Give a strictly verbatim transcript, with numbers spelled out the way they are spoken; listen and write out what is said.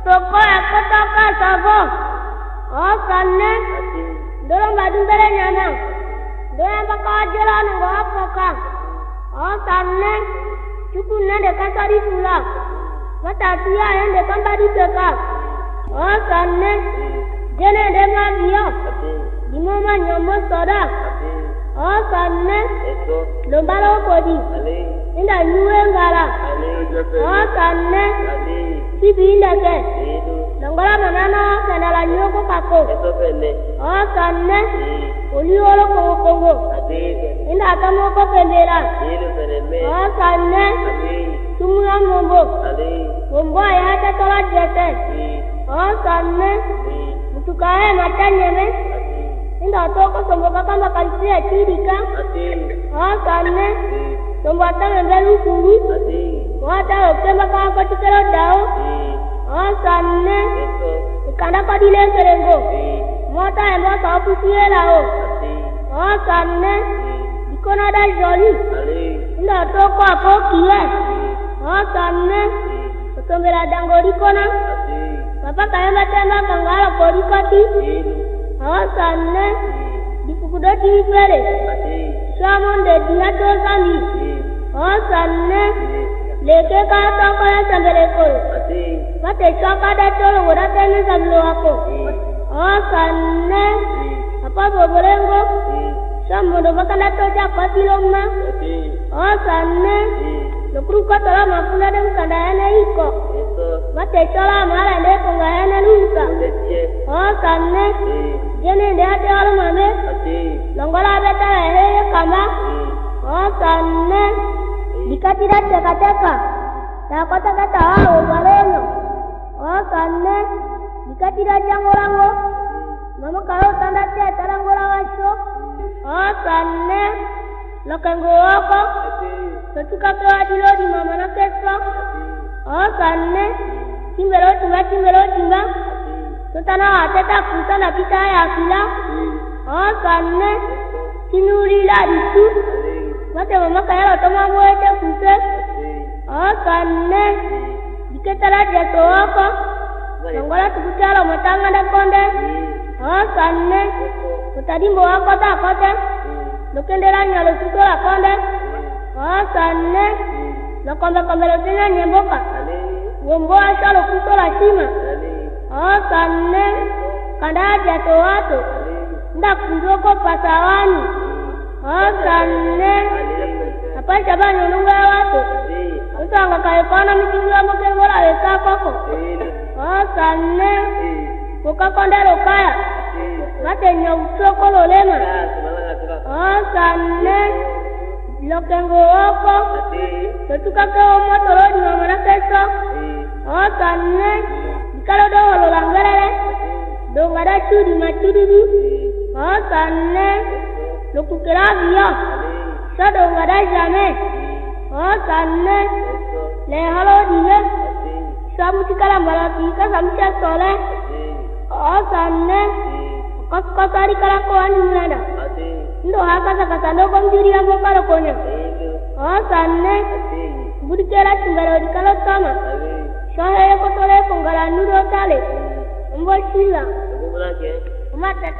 Toko eko toko sobo. Osanne. Ati. Ndolo mbadi mbele nyama. Ndoya mbaka wajela nungo wapoka. Osanne. Cuku nende kasari tula. Matatu ya ende kambadi teka. Osanne. Jene nde mabiyo. Ati. Dimo manyombo soda. Ati. Osanne. Eso. Lomba lokodi. Ale. Inda nyuwe ngala. Ale. Osanne. Ale. Sibi indeke. Idu. Longola manana kena la nyoko kako. Eso pene. Osanne. I. Oli olo kongo kongo. Ati. Inda tamo ko pendela. Ilu pene me. Osanne. Ati. Sumu ya mombo. Ale. Mombo ya tatola jete. I. Osanne. I. Mutuka e matanyeme. Ati. Inda toko sombo kakamba kalisi ya tidika. Ati. Osanne. I. Sombo atame mbelu kulu. Ati. Wata okemba kakotikelo dao. I. Osanne. Eso. Ikanda kodilengelengo. I. Mota embo sa opusiela o. Ati. Osanne. I. Dikona da joli. Ale. Inda toko apokiye. I. Osanne. I. Otombela dango dikona. Ati. Papa kayemba temba kangala kodikoti. Ilu. Osanne. I. Dipukudo ti pele. Ati. Swamonde diha to sami. I. Osanne. I. Leke ka toko ya sambele kolo. Ati. Pate swa ka da tolo woda tene sablo wako. I. Osanne. I. Apa bobolengo. I. Swamondo bakanda to ja koti lomma. Ati. Osanne. I. Lokuru kotolo mafunda de mkanda ene iko. Eso. Mate cola mala nde konga ene luka. Ati. Osanne. I. Jene nde ate walo mame. Ati. Longola betala heye kama. I. Osanne. I. Dikati da teka teka. Takota kata wa walo no. Osanne. Dikati da jango lango. Mama kalo tanda te talango la waso. Osanne. Lokengo woko. Sotuka ke wadilodi mama na keso. Osanne. Timbelo timba, timbelo timba. Sotana wateta kusa na pita ya fila. Osanne. Tinuli la ditu. Mate mama kayalo toma mwete kuse. Osanne. Diketala dia towoko. Longola tukutialo matanga da konde. Osanne. Kotadimbo wako ta kote. Lokendela nyalo tutola konde. Osanne. Lokombe kombe lotenya nyemboka. Wombo asha lokutola sima. Osanne. Kanda dia towato. Nda kunjoko pasawani. Osanne. Apaisha ba nyonunga ya wato. Otanga kayo kona mitingi wa moke ngola wesa koko. Osanne. Koka konde lokaya. Mate nyo usoko lolema. Osanne. Lokengo woko. Totuka ke omo tolodi mamana keso. Osanne. Dikalo do wolo langelele. Donga da cudi macudi du. Osanne. Lokukela biyo. Sa donga da jame. Osanne. Le halo dime. Sa mutikala malati ka sa mutia sole. Osanne. Koskosari kala ko wani munanda. Ndo haka sa kasa ndo ko mjuri ya mboka lokonya. Osanne. Budi kela timbalo dikalo tama. Sohele kotole kongala nudo tale. Mbo sila. Umatata.